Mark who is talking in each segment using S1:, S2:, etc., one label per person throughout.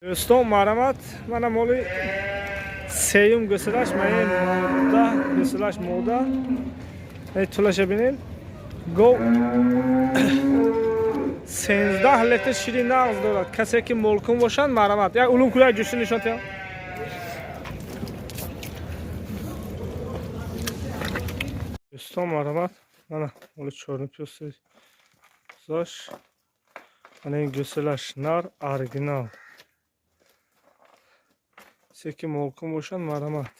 S1: Дӯстон, марҳамат, мана моли сеюм гӯсалаш, мана мода гӯсалаш, мода тулаша бинед. Гов 13 литр шири нағз дорад. Касе ки молкун бошанд, марҳамат. Як улум куяк ҷӯшти нишон диҳам. Дӯстон, марҳамат, мана моли чорум пёси зош, мана ин гӯсалаш нар, оригинал. Касе ки молкун бошанд, марҳамат.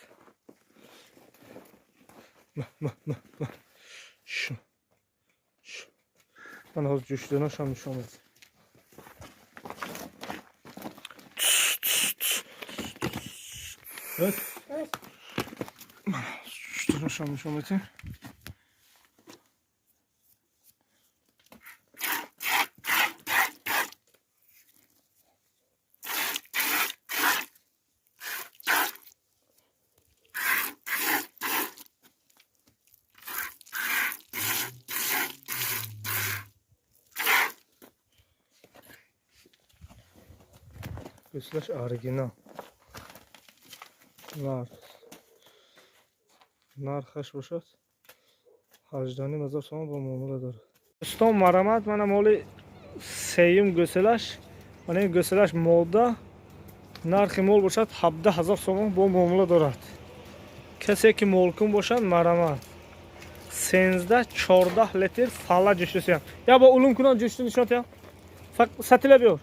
S1: Шу мана ҳозир ҷӯшиданашам нишон медиҳам. Мана ҷӯшиданашам нишон медиҳем. Гӯсалаш оригинал, нар. Нархаш бошад 18,5 ҳазор сомон, бо муомила дорад. Дӯстон, марҳамат, мана моли сеюм гӯсалаш, мана ин гӯсалаш мода. Нархи мол бошад 17 ҳазор сомон, бо муомила дорад. Касе ки молкун бошад, марҳамат. 13-14 литр фалла ҷӯштусиям. Я бо улум кунон ҷӯшту нишон диҳам. Сатила биёр.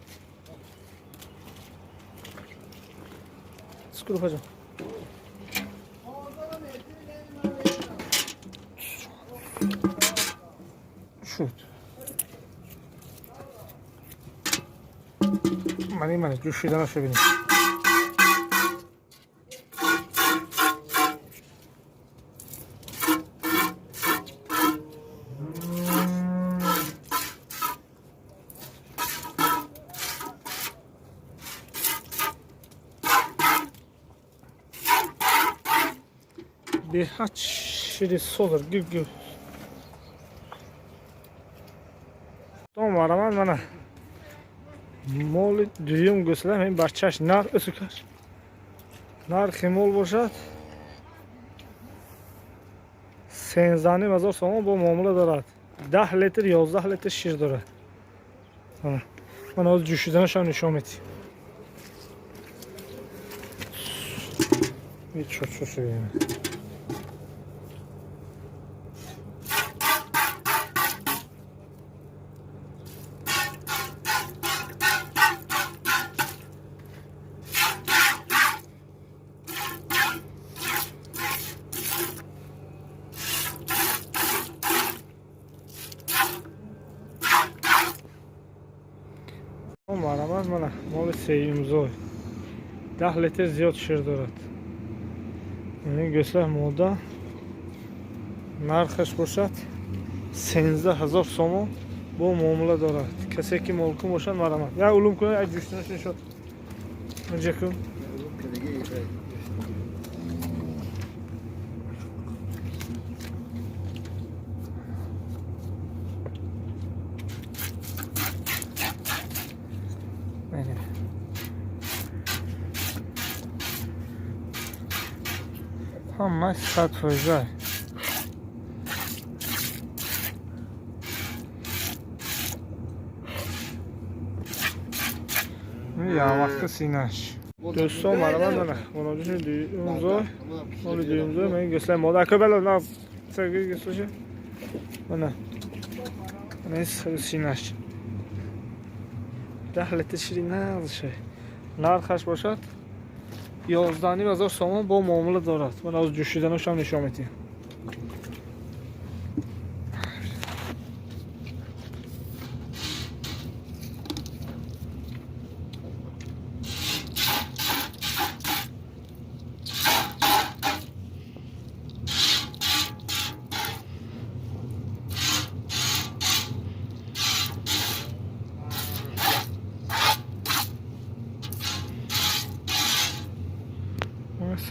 S1: Скрупаҷон. Шуд. Мани, мани ҷӯшиданаша бинед. Беҳад шири содир гиб гиб. Марҳамат, мана моли дуюм гӯсала, ин бачаш нар усукаш. Нархи мол бошад 13,5 ҳазор сомон, бо муомила дорад. 10 литр, 11 литр шир дорад. Мана ҳозир ҷӯшиданашам нишон медиҳем. Чо шуд? Марҳамат, мана моли сеюмзой, 10 литр зиёд шир дорад. Ин гӯсла мода, нархаш бошад 13 ҳазор сомон, бо муомила дорад. Касе ки молкун бошад, марҳамат. Як улум кунад, як ҷӯштанаш нишон инҷа кун. Ҳамаш 100 фоиза. Явақта синаш. Дӯстон, марҳамат, мана муроҷиати дуюмзой, моли дуюмзой, ман гӯслаи мода. Ака, бало на гӯслаша. Мана мана ин синаш 10 литр шири нағзша. Нархаш бошад 11,5 ҳазор сомон, бо муомила дорад. Ман ҳозир ҷӯшиданашам нишон медиҳам.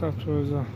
S1: 100 фоиза.